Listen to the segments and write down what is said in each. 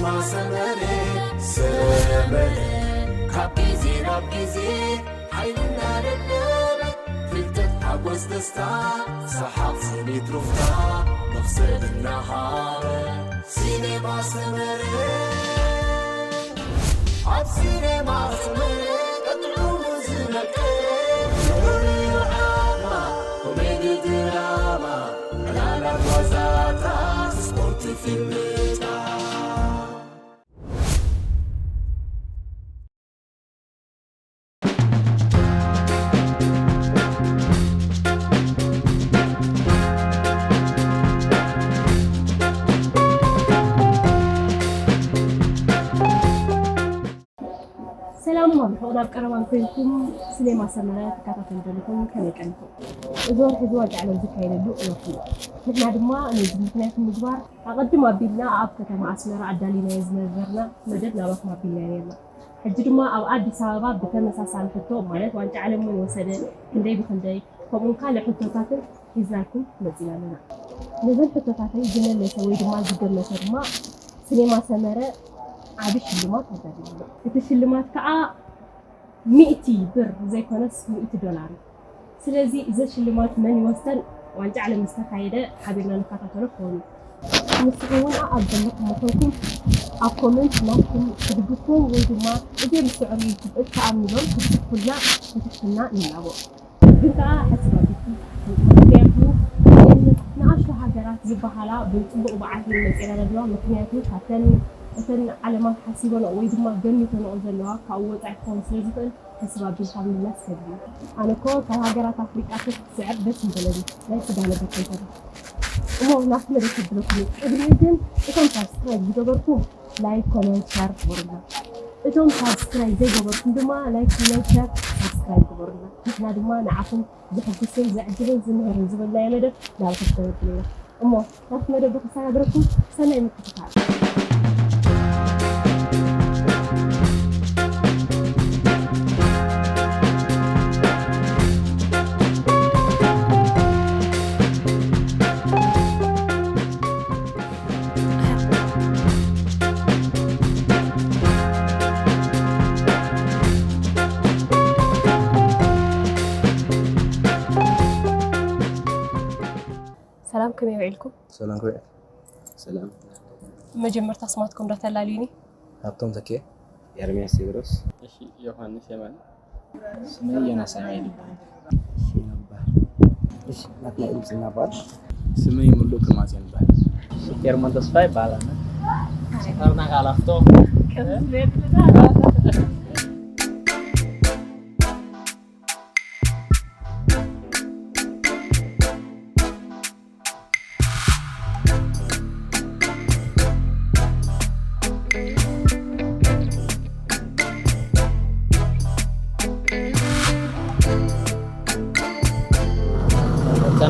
ማሰመረ ሰመረ ካብ ግዜ ናብ ግዜ ሓይልና ደደበ ፍልጠት ሓጎስ ደስታ ሰሓቕ ስኒት ሩፍታ መኽሰብ እናሃበ ሲኔማ ሰመረ ኣብ ሲኔማ ሰመረ ቀጥዑ ዝነቀ ኮሜዲ ድራማ ዕላላት ዋዛታት ስፖርት ፊልምታት ሰላም ማምርሑቕ ናብ ቀረባን ኮይንኩም ስሌማ ሰመረ ትከታተሉ ዘለኹም ከመይ ቀኒኹም? እዚ ወርሒ እዚ ዋንጫ ዓለም ዝካየደሉ ወርሒ እዩ። ንሕና ድማ ነዚ ምክንያት ንምግባር ኣቐድም ኣቢልና ኣብ ከተማ ኣስመራ ኣዳሊናዮ ዝነበርና መደብ ናባኹም ኣቢልናዮ ነርና። ሕጂ ድማ ኣብ ኣዲስ ኣበባ ብተመሳሳሊ ሕቶ ማለት ዋንጫ ዓለም መን ወሰደ፣ ክንደይ ብኽንደይ ከምኡውን ካልእ ሕቶታትን ሒዝናልኩም መጺና ኣለና። ነዘን ሕቶታተይ ዝመለሰ ወይ ድማ ዝገመተ ድማ ስሌማ ሰመረ ዓቢ ሽልማት ኣዳልዩ ኣሎ። እቲ ሽልማት ከኣ ሚእቲ ብር ዘይኮነስ ሚእቲ ዶላር እዩ። ስለዚ እዘን ሽልማት መን ይወስደን ዋንጫ ዓለም ምስ ተኻየደ ሓቢርና ንከታተሎ ክኸውን እዩ። ንስኹም እውን ኣኣብ ዘለኹሞ ኮይንኩም ኣብ ኮመንት ናትኩም ትድግፍዎም ወይ ድማ እዚኦም ዝስዕሩ ዩቱብ እትኣምንሎም ክትጽሕፉልና ብትሕትና ንላቦ። ግን ከኣ ሓሳብ ኣቢልኩም ምኽንያቱ እተን ንኣሽቱ ሃገራት ዝበሃላ ብጽቡቕ ብዓል እየን መጺኤን ኣለዋ። ምኽንያቱ ካብተን እተን ዓለማት ሓሲበንኦ ወይ ድማ ገሚተንኦ ዘለዋ ካብኡ ወጻኢ ክኸውን ስለ ዝኽእል ሕስብ ኣቢልካ ምምላስ ከድሊ። ኣነ እኮ ካብ ሃገራት ኣፍሪቃ ተትስዕር ደስ ምበለኒ ናይ ስጋ ነገር ከይኮነ። እሞ ናብቲ መደብ ከብለኩም እዩ። ቅድሚኡ ግን እቶም ሳብስክራይብ ዝገበርኩም ላይክ ኮመንት ሸር ግበሩልና። እቶም ሳብስክራይብ ዘይገበርኩም ድማ ላይክ ኮመንት ሸር ሳብስክራይብ ግበሩልና። ንሕና ድማ ንዓኹም ዘሐጉስን ዘዕግብን ዝምህርን ዝበልናዮ መደብ ናባኹም ክተበርክሉና። እሞ ናብቲ መደብ ዶ ከሰጋግረኩም? ሰናይ ምክትታል። ሰላም ከመይ ውዒልኩም? ሰላም ከመይ ሰላም መጀመርታ ስማትኩም ዶ ተላልዩኒ? ሃብቶም ተኬ ኤርሚያስ ቴድሮስ እሺ ዮሃንስ የማነ ስመይ ዮናስ ኣማኑኤል ይበሃል እሺ ናባል እሺ ናትናኤል ጽና ይበሃል ስመይ ሙሉእ ክማጽዮን ይበሃል እሺ ሄርሞን ተስፋ ይበሃል ኣነ ሰፈርና ካላፍቶ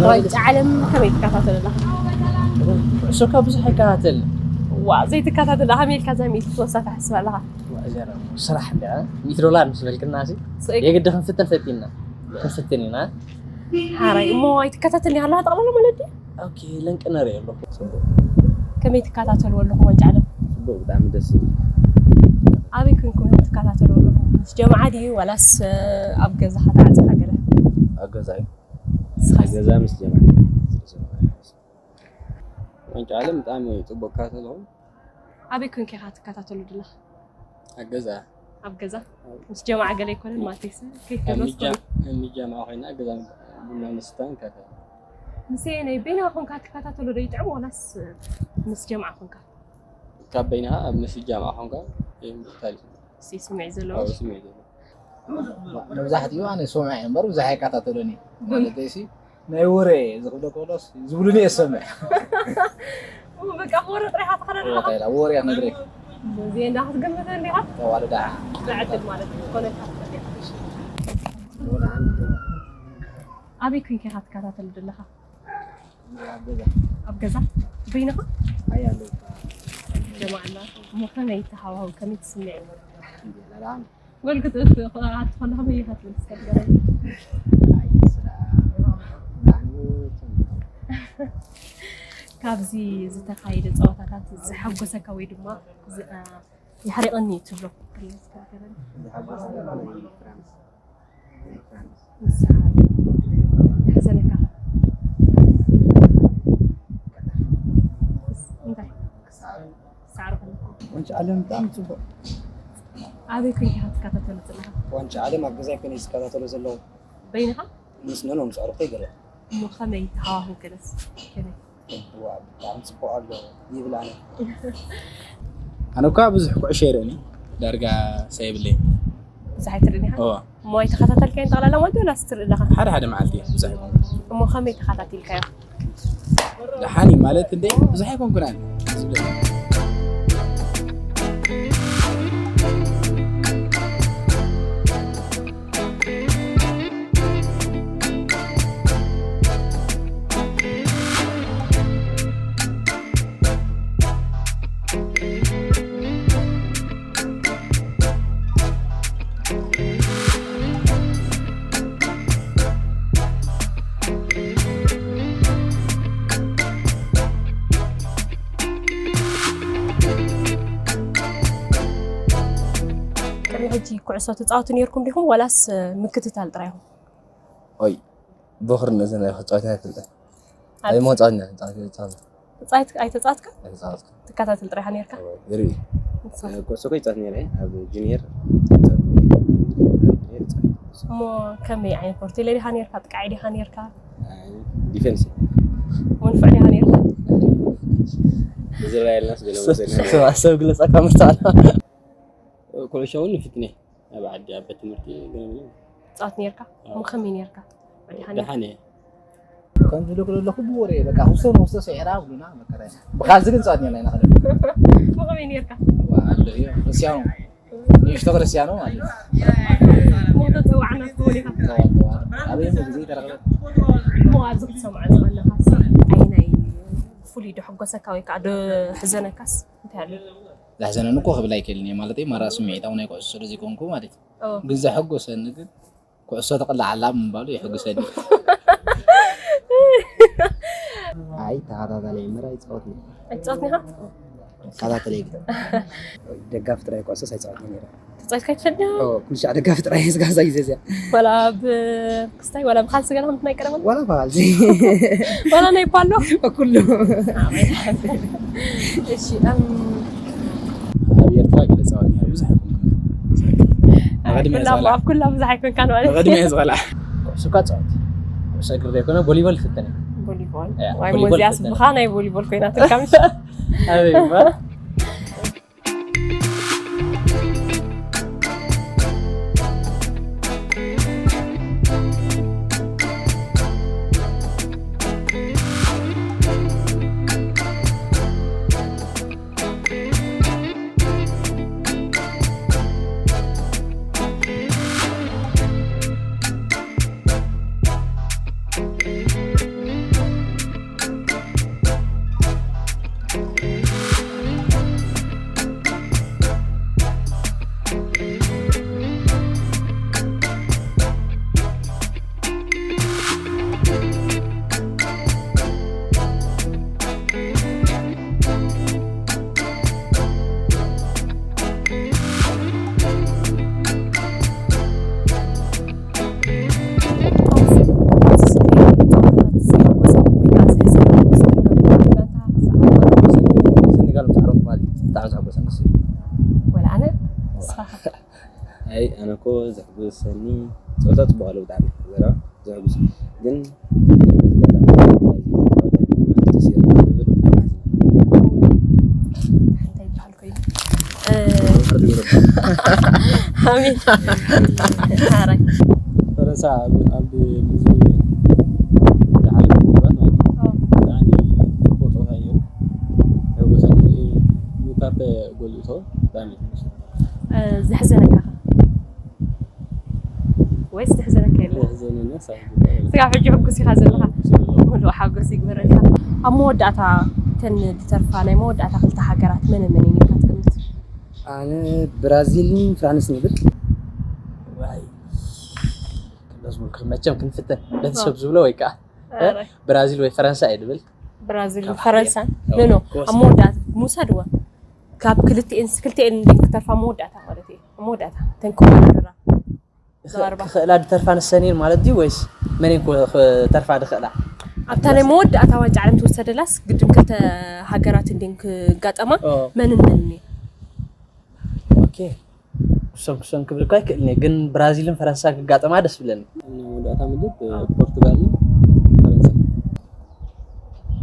ዋንጫ ዓለም ከመይ ትከታተል ኣለኻ? እሱ ካብ ብዙሕ ኣይከታተልን። ዋ ዘይትከታተል ከመይ ኢልካ እዛ ሚእቲ ክትወስዳ ትሓስብ ኣለኻ? ስራሕ እንዲ ሚእቲ ዶላር ምስ በልክና ሲ የግዲ ክንፍትን ፈቲና ክንፍትን ኢና። ሓራይ እሞ ኣይትከታተልኒ ኣለኻ ጠቕላላ ማለት ድዩ? ኦኬ ለንቂ ነርኢ ኣለኹ። ጽቡቕ። ከመይ ትከታተልዎ ኣለኹም ዋንጫ ዓለም? ጽቡቕ ብጣዕሚ ደስ ዝብል። ኣበይ ኮንኩም ኢኹም ትከታተልዎ ኣለኹም? ምስ ጀምዓ ድዩ ዋላስ ኣብ ገዛኻ ተዓጺኻ ገለ? ኣብ ገዛ እዩ። ኣብ ገዛ ምስ ጀምዓ። ዋንጫ ዓለም ብጣዕሚ ጽቡቕ እከታተሎ። ኣበይ ኮንካ ኢኻ ትከታተሎ ዘለኻ? ኣብ ገዛ። ኣብ ገዛ? ምስ ጀምዓ ገለ ኣይኮነን ማለተይሲ ከይትብሎ ትኽእል። ኣብ ሚጃምዓ ኮይና ኣብ ገዛ ቡና ንስተ ንከታተል። ምስ ኣየነይ በይንኻ ኮንካ ትከታተሎ ዶ ይጥዕም ዋላስ ምስ ጀምዓ ኮንካ? ካብ በይንኻ ምስ ጃምዓ ኮንካ ይምታል። እስቲ ስምዒት ዘለዎ። ኣው ስምዒት ዘለዎ። መብዛሕትኡ ኣነ ሰምዐ እየ እምበር ብዙሕ ኣይከታተሎን እየ። ማለተይሲ ናይ ወረ ዝኽብዶ ከሎስ ዝብሉኒ እየ ዝሰምዕ። በቃ ብወረ ጥራይ ኢኻ ትኸደድ ኣለኻ። ወረ እያ ነግረይ። እዚኤ እንዳ ክትግምተ እንዲኻ። ኣዋልዳ። ብዕድል ማለት እዩ። ኮነ ኢልካ ትፈልጥ ኢኻ። ኣበይ ኮንካ ኢኻ ትከታተል ዘለኻ? ኣብ ገዛ። ኣብ ገዛ? በይንኻ? ኣይ ኣለዉ። ጀማዓ ኣላ። እሞ ከመይ እቲ ሃዋህው? ከመይ እቲ ስምዒት? ኣልሓምዱሊላህ። ወልቂ ትእቱ ኣትኾን ከመይ ኢኻ ትብል እስከ ንገረኒ። ኣይ ስራ። ብጣዕሚ ጽቡቕ። ካብዚ ዝተኻየደ ጸወታታት ዘሐጎሰካ ወይ ድማ ዝ-፣ ኣ፣ የሕሪቐኒ እዩ ትብሎ? ዝሓጎሰ ናይ ፍራንስ፣ ናይ ፍራንስ። ንስኻ ተሕዘነካ? እንታይ? ሳዕሪ ከለካ። ዋንጫ ዓለም ብጣዕሚ ፅቡቕ። ኣበይ ኮይንካ ትከታተሎ ዘለኻ? ዋንጫ ዓለም ኣብ ገዛይ ኮይነ ዝከታተሎ ዘለኹ። በይንኻ? ምስ ነኖ ምስ ኣዕሩኽተይ ገለ። እሞ ከመይ እቲ ሃዋህው ገለስ? ከመይ? እዋ ብጣዕሚ ፅቡቕ ኣሎ ይብል ኣነ። ኣነ እኳ ብዙሕ ኩዕሾ ይርእን ዳርጋ ሳይብለይ ብዙሕ ኣይትርእን ኢኻ? እሞ ኣይተኸታተልካዮን ጠቕላላ ማለት ወላስ ትርኢ ኣለኻ? ሓደ ሓደ መዓልቲ ብዙሕ ኣይኮንኩን። እሞ ከመይ ተኸታቲልካዮ? ደሓኒ ማለት እንደ ብዙሕ ኣይኮንኩን ኣነ። ቅድሚ ሕጂ ኩዕሶ ትፃወቱ ነይርኩም ዲኹም ዋላስ ምክትታል ጥራይ ኢኹም? ኦይ ብኽሪ ነዘን ኣይክፃወት ኣይፈልጠን። ኣይ ሞ ፃወትና ፃወት ፃወት ፃይት ኣይተፃወትካ? ኣይፃወት ትከታተል ጥራይኻ ነይርካ? ይርኢ ንስኻ? ኩዕሶ እኮ ይፃወት ነይረ ኣብ ጁኒየር። እሞ ከመይ ዓይነት ፖርቴለ ዲኻ ነይርካ? ጥቃዒ ዲኻ ነይርካ? ዲፌንስ መንፍዕ ዲኻ ነይርካ? ብዝረኣየልናስ ገለ ሰብ ግለፃ ካብ መስተዋል ኩዕሾ እውን ንፍትነ ኣብ ዓዲ ኣብ ቤት ትምህርቲ ገለ ፃወት ነይርካ? እሞ ከመይ ነይርካ? ዲኻ ነይርካ? ደሓን እየ ከም ዝደግሎ ኣለኹ ብወረ በቃ ውሰን ውሰ ስዒራ ብሉና መከረ ብካልዚ ግን ፃወት ነርና ኢና ከደ እሞ ከመይ ነይርካ? ኣሎ እዩ ክርስቲያኖ ንእሽቶ ክርስቲያኖ ማለት እዩ እሞ ተፀዋዕና ክትኸውን ኢኻ? ኣበይ ግዜ ተረኽበ እሞ ኣብዚ ክትሰምዖ ዝቐለኻስ ኣይናይ ፍሉይ ዶ ሕጎሰካ ወይ ከዓ ዶ ሕዘነካስ እንታይ ኣሎ? ዘሕዘነኒ እኮ ክብል ኣይክእልን እየ ማለት ማራ ስምዒታዊ ናይ ኩዕሶ ስለ ዘይኮንኩ ማለት እዩ ኦ፣ ግን ዘሐጎሰኒ ግን ኩዕሶ ተቕላዕ ኣላ ምባሉ የሐጉሰኒ። ኣይ ተኸታታሊ ምር ኣይፃወትን ኣይትፃወትን ኢኻ? ተኸታተለ ግን ደጋፊ ጥራይ ኩዕሶስ ኣይፃወትን ነይረ። ተፃዊትካ ኣይትፈልጥን? ኩልሻዕ ደጋፊ ጥራይ ስጋዛ ግዜ እዚኣ ዋላ ኣብ ክስታይ ዋላ ብካልሲ ገና ከምቲ ናይ ቀደም ዋላ በሃልዚ ዋላ ናይ ፓሎ ኩሉ እሺ እም፣ ኣብ ኤርትራ ገለ ፃወት ነይሩ ብዙሕ ኣይኮንኩን። ንቕድሚያ ኩላ ዝቐልዓ ኣብ ኩላ ብዙሕ ኣይኮንካን ማለት ንቕድሚያ ዝቐልዓ ኩዕሶ እኳ ፃወት ኩዕሶ እግሪ ዘይኮነ ቮሊቦል ፍትን ቮሊቦል ያ፣ ዋይ ቮሊቦል ሞዚያስ ፍትን። ብኻ ናይ ቮሊቦል ኮይና ትልካ ምሽ ኣበይ እባ ሰኒጋል ምስ ዓረፍኩ ማለት እዩ ብጣዕሚ ዘሐጎሰኒ ንሱ እዩ። ወላ ኣነ ንስኻ ኣይ ኣነ እኮ ዘሕጉሰኒ ፀወታ ፅቡቅ ኣሎ ብጣዕሚ ዘረባ ዘሕጉስ ግን እንታይ ይበሃል ኮይኑ ኣሜን ሓራይ ፈረንሳ ኣብ ኣብ ህዝቢ ዝዓለም ምሁራት ማለት እዩ ብጣዕሚ ፅቡቅ ፀወታ እዩ ነይሩ። ዘሕጉሰኒ ምባፔ ጎል ይእቶ ብጣዕሚ እዩ ዘሕጉስ። ዘሕዘነካ ከ ወይስ ዘሕዘነካ የለን? ዘሕዘነኒ ሳይድ ስጋብ ሕጂ ሕጉስ ኢኻ ዘለኻ? ምሉእ ሓጎስ ይግበረልካ። ኣብ መወዳእታ እተን ዝተርፋ ናይ መወዳእታ ክልተ ሃገራት መን መን እየን ኢልካ ትግምት? ኣነ ብራዚልን ፍራንስን ይብል። ዋይ ክንደዝሙልክ መቸም ክንፍተን በቲ ሰብ ዝብሎ ወይ ከዓ ብራዚል ወይ ፈረንሳ እየ ድብል ብራዚል፣ ካብ ፈረንሳ። ሓደ ኖ ኖ፣ ክወስድ። ኣብ መወዳእታ ምውሳድ እወ። ካብ ክልቲኤን ክልቲኤን እንዴ ክተርፋ መወዳእታ ማለት እዩ። ኣብ መወዳእታ ተንክባ ደራ። ዘባርባ። ክኽእላ ድተርፋ ንሰን እየን ማለት ድዩ ወይስ መን እየን ክተርፋ ድኽእላ? ኣብታ ናይ መወዳእታ ዋንጫ ዓለም ትወሰደላስ ግድን ክልተ ሃገራት እንዴን ክጋጠማ ኦ። መንን መንን እየን? ኦኬ። ክሶም ክሶም ክብል እኳ ኣይክእልን እየ፣ ግን ብራዚልን ፈረንሳ ክጋጠማ ደስ ብለኒ። መወዳእታ ምድብ ፖርቱጋልን ፈረንሳ።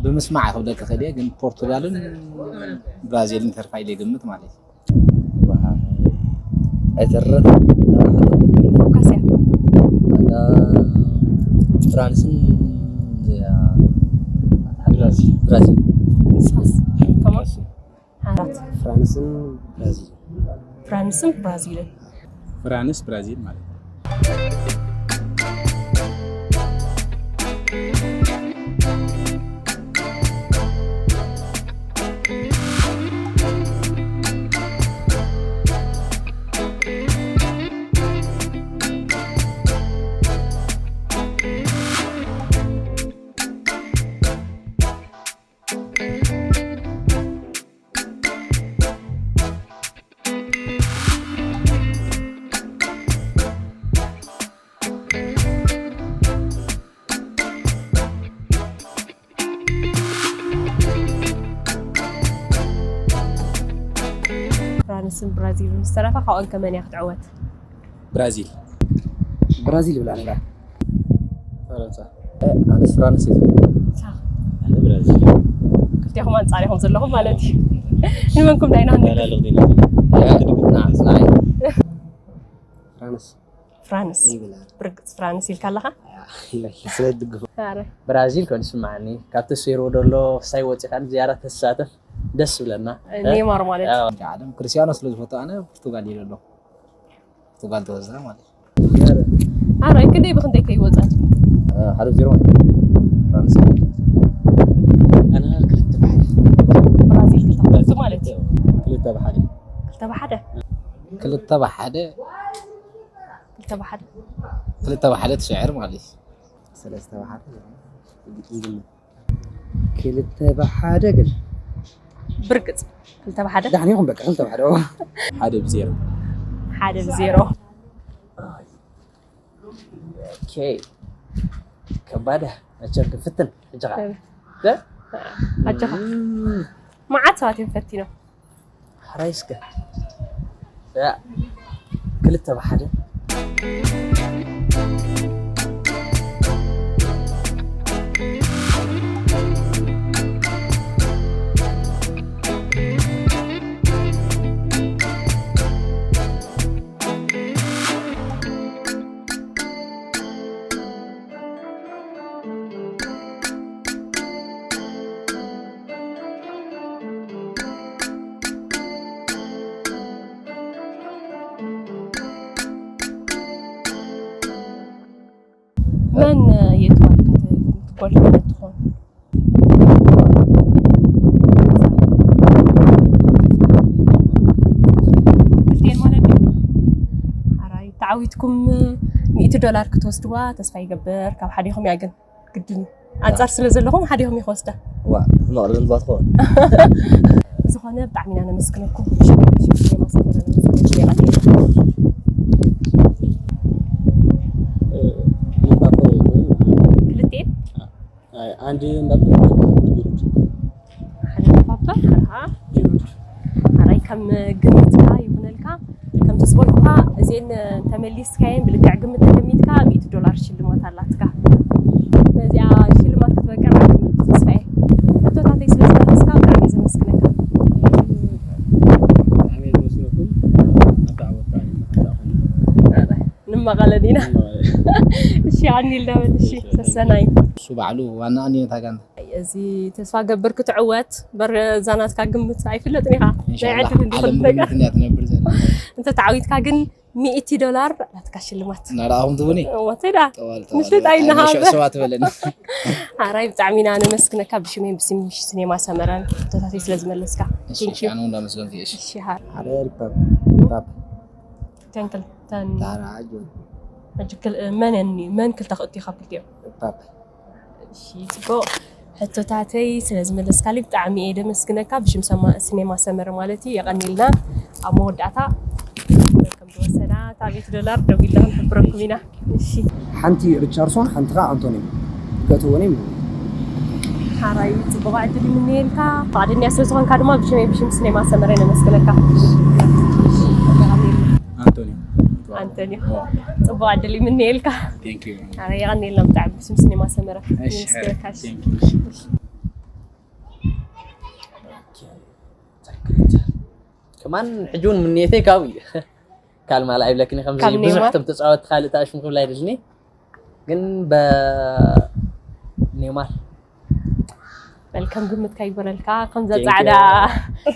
ብምስማዕ ክብለካ ክእል እየ፣ ግን ፖርቱጋልን ብራዚልን ተርፋ ኢለ ይግምት ማለት እዩ። ዋይ፣ ኣይተርፍ። ፎካስ እያ። ኣንዳ ፍራንስን እዚኣ ብራዚል። ብራዚል። ንስኻስ? ከማን? ኣራት። ፍራንስን ብራዚል። ፍራንስን ብራዚልን። ፍራንስ ብራዚል ማለት ነው። ፍራንስን ብራዚልን ዝተረፋ ካብኣን ከመን እያ ክትዕወት? ብራዚል። ብራዚል ይብላ ነጋ። ፈረንሳ። ኣነስ ፍራንስ እየ ዝብል። ኣነ ብራዚል። ክልቲኹም ኣንጻር ኢኹም ዘለኹም ማለት እዩ። ንመንኩም ዳይና ክንደግፍ? ፍራንስ። ፍራንስ ይብላ። ብርግጽ ፍራንስ ኢልካ ኣለኻ? ስለ ድግፉ። ኣረ። ብራዚል ኮን ስማዕኒ፣ ካብ ተሰይርዎ ደሎ ክሳይ ወጺኻ ዝያዳ ተሳተፍ ደስ ብለና። ኔማር ማለት። ኣዎ። ዓለም ክርስቲያኖ ስለ ዝፈቱ ኣነ ፖርቱጋል ኢለ ኣለኹ። ፖርቱጋል ተወዛ ማለት። ኣረ፣ ክንደይ ብክንደይ ከይወጸት? ሓደ ዜሮ ማለት። ፍራንስ። ኣነ ክልተ ብሓደ። ብራዚል ክልተ ብሓደ ማለት እዩ። ክልተ ብሓደ። ክልተ ብሓደ። ክልተ ብሓደ። ክልተ ብሓደ። ክልተ ብሓደ ትስዕር ማለት እዩ። ሰለስተ ብሓደ። ክልተ ብሓደ ግን። ብርግጽ። ክልተ ብሓደ። ዳሕኒ ይኹን በቃ ክልተ ብሓደ። ሓደ ብዜሮ። ሓደ ብዜሮ። ኦኬ። ከባድ እያ። መቸም ክፍትን። ሕጂ ኸ? ደ? ኣጆኻ። እም። መዓት ሰባት እዮም ፈቲኖም። ሕራይ እስከ። ያ፣ ክልተ ብሓደ። መን የተባልካ ትጎል ትኾን? ክልቲኤን ማለት ድዩ? ሓራይ ተዓዊትኩም ሚእቲ ዶላር ክትወስድዋ ተስፋ ይገብር። ካብ ሓዲኹም እያ ግን ግድን ኣንጻር ስለ ዘለኹም ሓዲኹም እየ ክወስዳ። ዋ፣ ሕማቕ ልምዲ ትኾን። ዝኾነ ብጣዕሚ ኢና ነመስግነኩም። ብሽም ብሽም የማሰገረ ነመስግነኩም። የቐንየልና። ክልቲኤን? ኣይ፣ ኣንድ እንዳብ ሓደ ፋክተር፣ ኣርዓ፣ ሓራይ ከም ግምትካ ይኹነልካ። ከምቲ ዝበልኩኻ፣ እዚኤን እንተመሊስካየን ብልክዕ ግምት ተገሚትካ፣ ሚእቲ ዶላር ሽልማት ኣላትካ። ነዚኣ ሽልማት ክትበቅዕ ማለት እዩ ተስፋዬ። ሕቶታተይ ስለ ዝመለስካ ብጣዕሚ እየ ዘመስግነካ። ብጣዕሚ እየ ዘመስግነኩም። ኣብታ ዓወት ከኣ ንመሓሳኹም። ንመቐለን ኢና። ንመቐለን። እሺ፣ ኣኒል ዳበል፣ እሺ፣ እሺ፣ ሰሰናይ። እሱ ባዕሉ ዋና ኣንድነት ጋንታ። እዚ ተስፋ ገብር ክትዕወት፣ በር እዛ ናትካ ግምት ኣይፍለጥን ኢኻ። ናይ ኢንሻላህ፣ ዕድል እንዲኾን ዓለም ነገር። ብምልክት እያ ትነብር ዘላ። እንተ ተዓዊትካ ግን ሚእቲ ዶላር ናትካ ሽልማት። ናዳኹም ትቡኒ? እወ፣ ተዳ። ጠዋል፣ ጠዋል። ንፍልጥ ኣይናሃበ። ሽዑ ሰባት በለኒ። ሓራይ ብጣዕሚ ኢና ነመስግነካ ብሽሜን ብስም ሲኔማ ሰመረን። ተታተይ ስለ ዝመለስካ። እሺ፣ Thank you። እሺ፣ ኣነ እውን እንዳመስገንኩ እየ፣ እሺ። እሺ፣ ሓር። ሓደ ሪፓብ-፣ ሪፓብ። ተንክል፣ ተን-፣ ዳራ ኣጆ። ሕጂ ክል-፣ መን እኒ-፣ መን ክልተ ክእቱ ካብ ክልቲኦም? ሪፓብ። እሺ፣ ጽቡቕ። ሕቶታተይ ስለ ዝመለስካለይ ብጣዕሚ እየ ደመስግነካ። ብሽም ሰማ-፣ ሲኔማ ሰመረ ማለት እዩ። የቐንየልና። ኣብ መወዳእታ ከም ዝወሰዳ እታ ቤት ዶላር ደው ኢልና ክንሕብረኩም ኢና። እሺ። ሓንቲ ሪቻርሶን ሓንቲ ኸዓ ኣንቶኒ። ገትወኒ። ሓራይ ጽቡቕ ዕድል ይምነየልካ። ፍቓደኛ ስለ ዝኾንካ ድማ ብሽመይ ብሽም ሲኔማ ሰመረ ነመስግነካ። ኣንቶኒ። ኣንቶኒ። ጽቡቕ ዕድል ይምነየልካ። Thank you። ኣረ የቐንየልና ብጣዕሚ ብስም ሲኔማ ሰመረ። እሺ፣ የመስግነካ። እሺ። Thank you። እሺ። ከማን ሕጂ እውን ምንየተይ ካብኡ እዩ። ካልማላ ኣይብለክን ከም ካብ ብዙሕ ኔማር? እቶም ተጻወትቲ ካልእ ተኣሽሙ ክብል ኣይደልን እየ። ግን በ-፣ ኔማር። በል ከም ግምትካ ይግበረልካ። ከምዛ Thank you። ጻዕዳ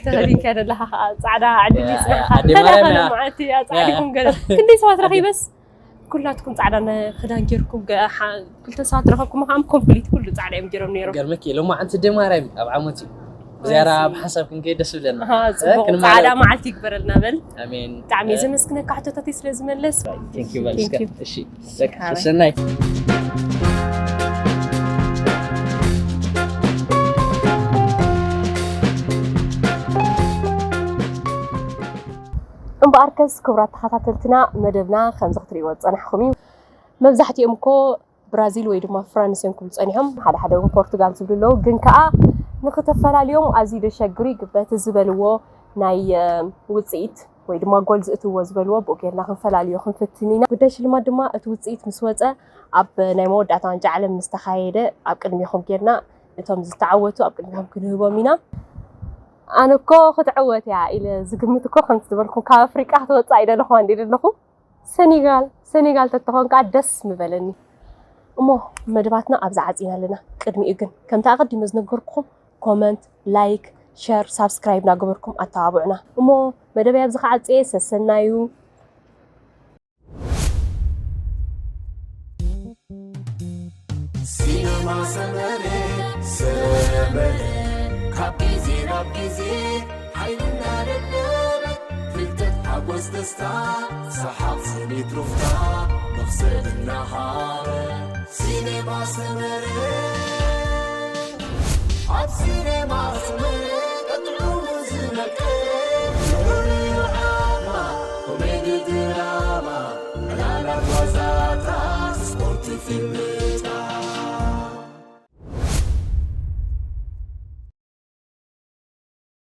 ተኸዲንካ ዘለኻ ከዓ ጻዕዳ ዕድል ያ፣ ይጽናሕካ። ኣደ ማርያም ተለኸለ ያ። መዓልቲ ኣጻዕዲኩም ያ፣ ያ። ገለ። ክንደይ ሰባት ኣደ ረኺበስ? ኩላትኩም ጻዕዳ ነ-፣ ክዳን ጌርኩም ገ-፣ ሓ-፣ ክልተ ሰባት ረኸብኩም ከኣ ኮምፕሊት ኩሉ ጻዕዳ እዮም ጌሮም ነይሮም። ገርመኪ፣ ሎማዓንቲ ኣደ ማርያም ኣብ ዓመት እዩ። ዝያራ እሺ። ኣብ ሓሳብ ክንከይድ ደስ ይብለና። ኣሃ፣ እ፣ ጽቡቕ። ክንማለ-፣ ጻዕዳ መዓልቲ ይግበረልና በል። ኣሜን። ብጣዕሚ እየ እ፣ ዘመስግነካ ሕቶታተይ ስለ ዝመለስ። Thank you በል እስከ። እሺ። እሺ፣ በቃ፣ ሓራይ። ሰሰናይ። እምበኣርከስ ክቡራት ተኸታተልትና መደብና ከምዚ ክትርእይዎ ዝጸናሕኩም እዩ። መብዛሕትኦም እኮ ብራዚል ወይ ድማ ፍራንስ እዮም ክብሉ ጸኒሖም። ሓደ ሓደ እውን ፖርቱጋል ዝብሉ ኣለዉ። ግን ከኣ ንኽተፈላልዮም ኣዝዩ ደሸግሩ እዩ። ግበት ዝበልዎ ናይ፣ እ፣ ውጽኢት ወይ ድማ ጎል ዝእትዎ ዝበልዎ ብኡ ጌርና ክንፈላልዮ ክንፍትን ኢና። ጉዳይ ሽልማት ድማ እቲ ውጽኢት ምስ ወጸ ኣብ ናይ መወዳእታ ዋንጫ ዓለም ምስ ተኻየደ ኣብ ቅድሜኹም ጌርና እቶም ዝተዓወቱ ኣብ ቅድሜኹም ክንህቦም ኢና። ኣነ እኮ ክትዕወት እያ ኢለ ዝግምት እኮ ከምቲ ዝበልኩም ካብ ኣፍሪቃ ክትወጽእ ኣይደለኹ እንዴ ዘለኹ። ሰኔጋል፣ ሰኔጋል ተተኾን ከኣ ደስ ምበለኒ። እሞ መደባትና ኣብዛ ዓጺና ኣለና። ቅድሚኡ ግን ከምቲ ኣቐዲመ ዝነገርኩኹም ኮመንት፣ ላይክ፣ ሸር፣ ሳብስክራይብ እናገበርኩም ኣተባብዑና። እሞ መደበይ ኣብዚ ክዓጽየ ሰሰናዩ። ሲነማ ሰመረ፣ ሰመረ፣ ካብ ግዜ ናብ ግዜ ሓይልና ደለበ፣ ፍልጠት ሓጎስ ደስታ፣ ሰሓቕ ስኒት ሩፍታ፣ መኽሰብ እናሃበ። ሲነማ ሰመረ፣ ኣብ ሲነማ ሰመረ፣ ጥዑሙ ዝመቀረ፣